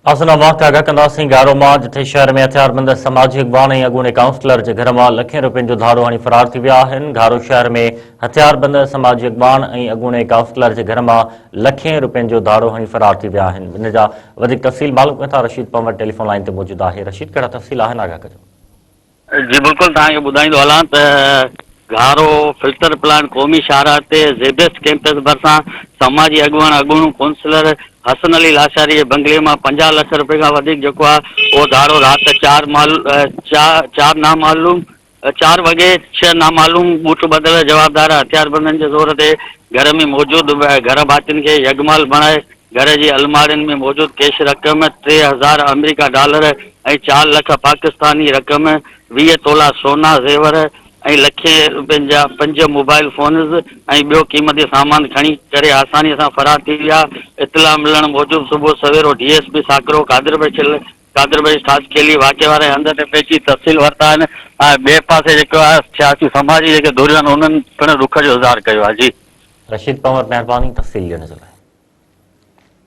اسان اوهان کي آگاهه ڪنداسين گهارو مان جتي شهر ۾ هٿياربند سماجي اڳواڻ ۽ اڳوڻي ڪائونسلر جي گهر مان لکين روپين جو ڌاڙو هڻي فرار ٿي ويا آهن گهارو شهر ۾ هٿياربند سماجي اڳواڻ ۽ اڳوڻي ڪائونسلر جي گهر مان لکين روپين جو ڌاڙو هڻي فرار ٿي ويا آهن ان جا وڌيڪ تفصيل معلوم ڪيون ٿا رشيد پنور ٽيليفون لائين تي موجود آهي رشيد ڪهڙا تفصيل آهن آگاهه ڪجو. جي بلڪل توهان کي ٻڌائيندو هلان ته گهارو فلٽر پلانٽ قومي شاهراهه تي زيبيسٽ ڪيمپس ڀرسان سماجي اڳواڻ اڳوڻو ڪونسلر حسن علي لاشاري جي بنگلي مان 50 لک روپين کان وڌيڪ جيڪو آهي اهو ڌاڙو رات چار چار نامعلوم چار وڳي ڇهه نامعلوم بوٽ ٻڌل جوابدار هٿياربندن جي زور تي گهر ۾ موجود گهر ڀاتين کي يغمال بڻائي گهر جي الماڙين ۾ موجود ڪيش رقم 3000 آمريڪا ڊالر ۽ چار لک پاڪستاني رقم، 20 تولا سونا زيور ۽ لکين روپين جا پنج موبائل فونز ۽ ٻيو قيمتي سامان کڻي ڪري آساني سان فرار ٿي ويا. اطلاع ملڻ موجب صبح سويرو D S P Sakro Qadir Bakhsh Qadir Bakhsh Khaskheli واقعي واري هنڌ تي پهچي تفصيل ورتا آهن ۽ ٻئي پاسي جيڪو آهي سياسي سماجي جيڪي ڌريون آهن انهن پڻ ڏک جو اظهار ڪيو آهي. جي. رشيد پنور مهرباني تفصيل ڏيڻ جي لاء.